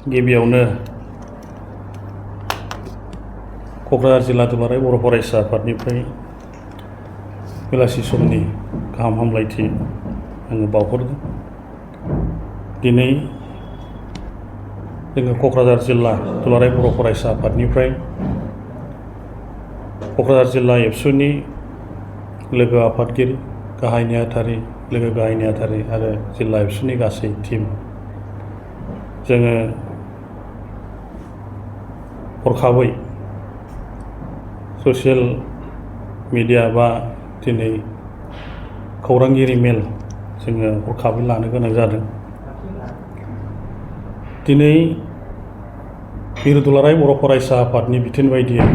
गिबियावनो क'क्राझार जिल्ला दुलाराय बर' फरायसा आफादनिफ्राय बेलासि समनि गाहाम हामलायथि आङो बावहरदों। दिनै जोङो क'क्राझार जिल्ला दुलाराय बर' फरायसा आफादनिफ्राय क'क्राझार जिल्ला एबसुनि लोगो आफादगिरि, गाहाय नेहाथारि, लोगो गाहाय नेहाथारि आरो जिल्ला एबसुनि गासै टिम जोङो हरखाबै ससियेल मिडिया बा दिनै खौरांगिरि मेल जोङो हरखाबै लानो गोनां जादों। दिनै मिरु दुलाराय बर' फरायसा आफादनि बिथोन बायदियै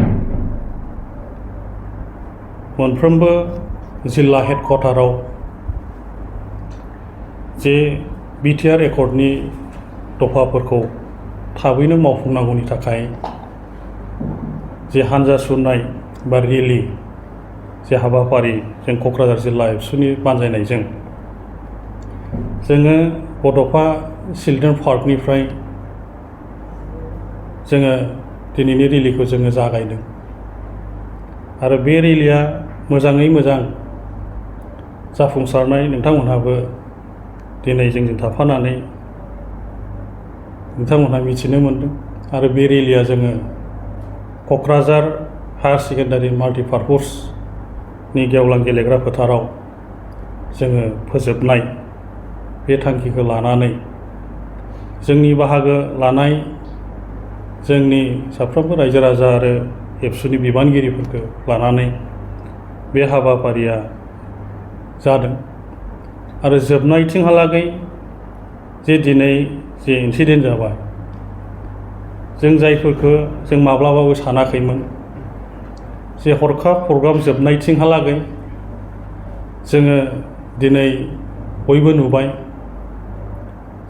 मोनफ्रोमबो जिल्ला हेडक्वार्टाराव जे बिटिआर एकर्डनि दफाफोरखौ थाबैनो मावफुंनांगौनि थाखाय जे हान्जा सुरनाय बा रेलि जे हाबाफारि जों क'क्राझार जिल्ला एबसुनि बानजायनायजों जोङो बड'फा चिल्ड्रेन पार्कनिफ्राय जोङो दिनैनि रेलिखौ जोङो जागायदों आरो बे रेलिया मोजाङै मोजां जाफुंसारनाय नोंथांमोनहाबो दिनै जोंजों थाफानानै नोंथांमोनहा मिथिनो मोनदों आरो बे रेलिया जोङो क'क्राझार हायार सेकेन्डारि माल्टिपार्पसनि गेवलां गेलेग्रा फोथाराव जोङो फोजोबनाय बे थांखिखौ लानानै जोंनि बाहागो लानाय जोंनि साफ्रोमबो रायजो राजा आरो एबसुनि बिबानगिरिफोरखौ लानानै बे हाबाफारिया जादों आरो जोबनायथिंहालागै जे दिनै जे इन्सिडेन्ट जाबाय जों जायफोरखौ जों माब्लाबाबो सानाखैमोन जे हरखाब प्रग्राम जोबनायथिंहालागै जोङो दिनै बयबो नुबाय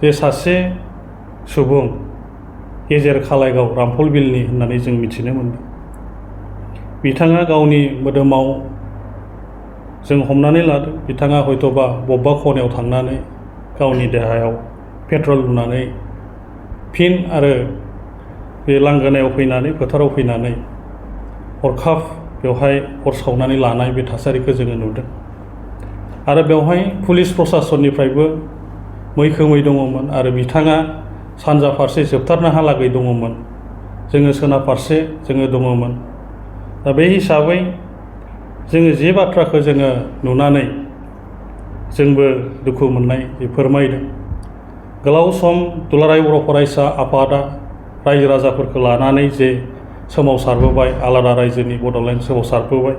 जे सासे सुबुं गेजेर खालायगाव रामफल बिलनि होननानै जों मिथिनो मोनदों। बिथाङा गावनि मोदोमाव जों हमनानै लादों बिथाङा हयत'बा बबेबा खनायाव थांनानै गावनि देहायाव पेट्रल लुनानै फिन आरो बे लांगोनायाव फैनानै फोथाराव फैनानै हरखाब बेवहाय अर सावनानै लानाय बे थासारिखौ जोङो नुदों आरो बेवहाय पुलिस प्रसासननिफ्रायबो मैखोमै दङमोन आरो बिथाङा सानजा फारसे जोबथारनोहालागै दङमोन, जोङो सोनाब फारसे जोङो दङमोन। दा बे हिसाबै जोङो जे बाथ्राखौ जोङो नुनानै जोंबो दुखु मोननाय फोरमायदों। गोलाव सम दुलाराय बर' फरायसा आफादा रायजो राजाफोरखौ लानानै जे सोमावसारबोबाय, आलादा रायजोनि बड'लेण्ड सोमावसारबोबाय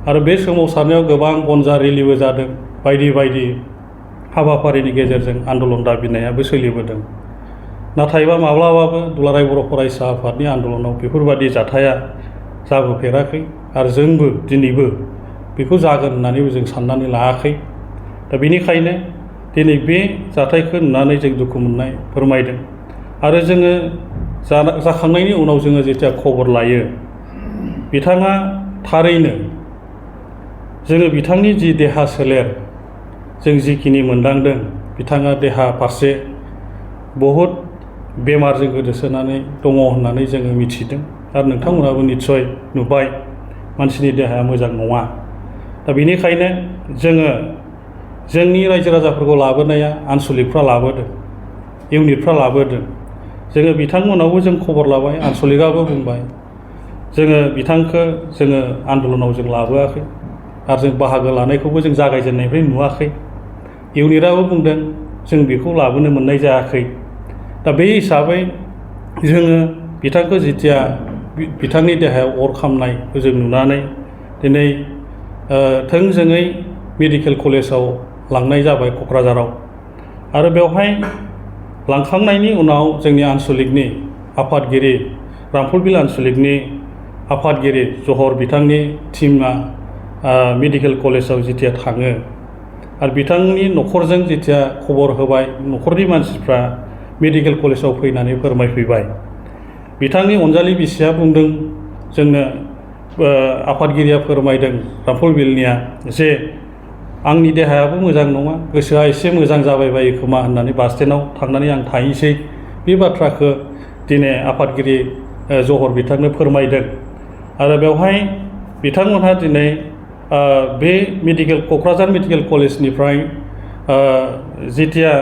आरो बे सोमावसारनायाव गोबां गनजा रेलिबो जादों, बायदि बायदि हाबाफारिनि गेजेरजों आन्दलन दाबिनायाबो सोलिबोदों। नाथायबा माब्लाबाबो दुलाराय बर' फरायसा आफादनि आन्दलनाव बेफोरबादि जाथाया जाबोफेराखै आरो जोंबो दिनैबो बेखौ जागोन होननानैबो जों साननानै लायाखै। दा बेनिखायनो दिनै बे जाथायखौ नुनानै जों दुखु मोननाय फोरमायदों आरो जोङो जाखांनायनि उनाव जोङो जेथिया खबर लायो बिथाङा थारैनो जोङो बिथांनि जि देहा सोलेर जों जिखिनि मोनदांदों बिथाङा देहा फारसे बहुद बेमारजों गोदोसोनानै दङ होननानै जोङो मिथिदों आरो नोंथांमोनाबो निस्सय नुबाय मानसिनि देहाया मोजां नङा। दा बेनिखायनो जोङो जोंनि रायजो राजाफोरखौ लाबोनाया आनसलिकफ्रा लाबोदों, इउनिटफ्रा लाबोदों। जोङो बिथांमोनावबो जों खबर लाबाय, आनसलिकआबो बुंबाय जोङो बिथांखौ जोङो आन्दलनाव जों लाबोआखै आरो जों बाहागो लानायखौबो जों जागायजेननायनिफ्राय नुवाखै। इउनिटआबो बुंदों जों बेखौ लाबोनो मोननाय जायाखै। दा बे हिसाबै जोङो बिथांखौ जेथिया बिथांनि देहायाव अर खामनायखौ जों नुनानै दिनै थोंजोङै मेडिकेल कलेजाव लांनाय जाबाय क'क्राझाराव आरो बेवहाय लांखांनायनि उनाव जोंनि आनसलिकनि आफादगिरि रामफल बिल आनसलिकनि आफादगिरि जहर बिथांनि टिमा मेडिकेल कलेजाव जेथिया थाङो आरो बिथांनि न'खरजों जेथिया खबर होबाय, न'खरनि मानसिफ्रा मेडिकेल कलेजाव फैनानै फोरमायफैबाय। बिथांनि अनजालि बिसिया बुंदों जोंनो आफादगिरिया फोरमायदों रामफल बिलनिया जे आंनि देहायाबो मोजां नङा, गोसोआ एसे मोजां जाबाय बायो खोमा होननानै बास स्टेन्डआव थांनानै आं थाहैसै बे बाथ्राखौ दिनै आफादगिरि जहर बिथांनो फोरमायदों। आरो बेवहाय बिथांमोनहा दिनै बे क'क्राझार मेडिकेल कलेजनिफ्राय जेथिया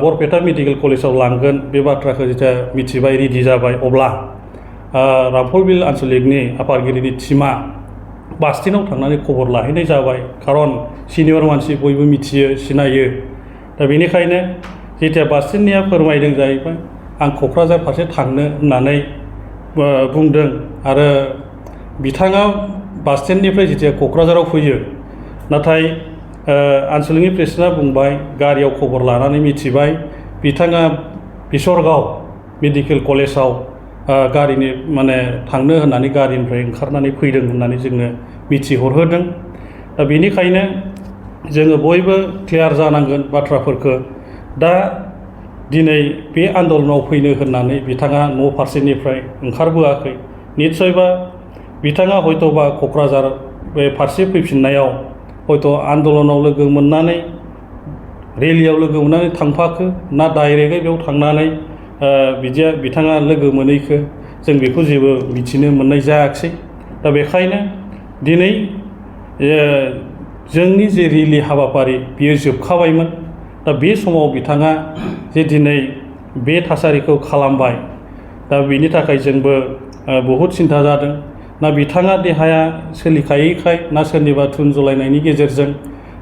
बरपेटा मेडिकेल कलेजाव लांगोन बे बाथ्राखौ जेथिया मिथिबाय, रेडि जाबाय, अब्ला रामफलबिल आन्सलिकनि आफादगिरिनि टिमा बास स्टेन्डआव थांनानै खबर लाहैनाय जाबाय। खारन सिनियर मानसि बयबो मिथियो, सिनायो। दा बेनिखायनो जेथिया बास स्टेन्डनिया फोरमायदों जाहैबाय आं क'क्राझार फारसे थांनो होननानै बुंदों। आरो बिथाङा बास स्टेन्डनिफ्राय जेथिया क'क्राझाराव फैयो, नाथाय आन्सलिकनि प्रेसिडेन्टआ बुंबाय गारियाव खबर लानानै मिथिबाय बिथाङा बिसरगाव मेडिकेल कलेजाव गारिनि थांनो होननानै गारिनिफ्राय ओंखारनानै फैदों होननानै जोंनो मिथिहरहोदों। दा बेनिखायनो जोङो बयबो क्लियार जानांगोन बाथ्राफोरखौ। दा दिनै बे आन्दलनाव फैनो होननानै बिथाङा न' फारसेनिफ्राय ओंखारबोआखै। निस्सयबा बिथाङा हयत'बा क'क्राझार बे फारसे फैफिननायाव हयथ' आन्दलनाव लोगो मोननानै, रेलियाव लोगो मोननानै थांफाखो ना डाइरेक्टयै बेयाव थांनानै बिथाङा लोगो मोनैखो जों बेखौ जेबो मिथिनो मोननाय जायाखिसै। दा बेखायनो दिनै जोंनि जे रेलि हाबाफारि बियो जोबखाबायमोन। दा बे समाव बिथाङा जे दिनै बे थासारिखौ खालामबाय, दा बेनि थाखाय जोंबो बहुद सिन्था जादों। ना बिथाङा देहाया सोलिखायैखाय, ना सोरनिबा थुन जलायनायनि गेजेरजों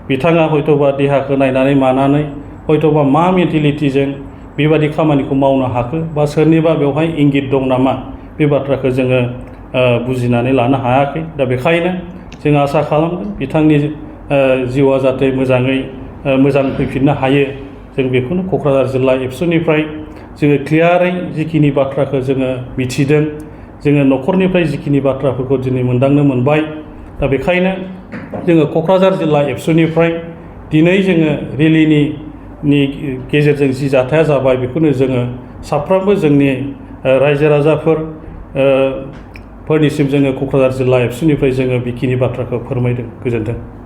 बिथाङा हयत'बा देहाखौ नायनानै मानानै हयत'बा मा मेन्टेलिटिजों बेबादि खामानिखौ मावनो हाखो, बा सोरनिबा बेवहाय इंगित दं नामा, बे बाथ्राखौ जोङो बुजिनानै लानो हायाखै। दा बेखायनो जों आसा खालामदों बिथांनि जिउआ जाहाथे मोजाङै मोजां फैफिननो हायो। जों बेखौनो क'क्राझार जिल्ला एबसुनिफ्राय जोङो क्लियारै जिखिनि बाथ्राखौ जोङो मिथिदों, जोङो न'खरनिफ्राय जिखिनि बाथ्राफोरखौ दिनै मोनदांनो मोनबाय। दा बेखायनो जोङो क'क्राझार जिल्ला एबसुनिफ्राय दिनै जोङो रेलिनि गेजेरजों जि जाथाया जाबाय बेखौनो जोङो साफ्रोमबो जोंनि रायजो राजाफोर फोरनिसिम जोङो क'क्राझार जिल्ला एबसुनिफ्राय जोङो बेखिनि बाथ्राखौ फोरमायदों। गोजोन्थों।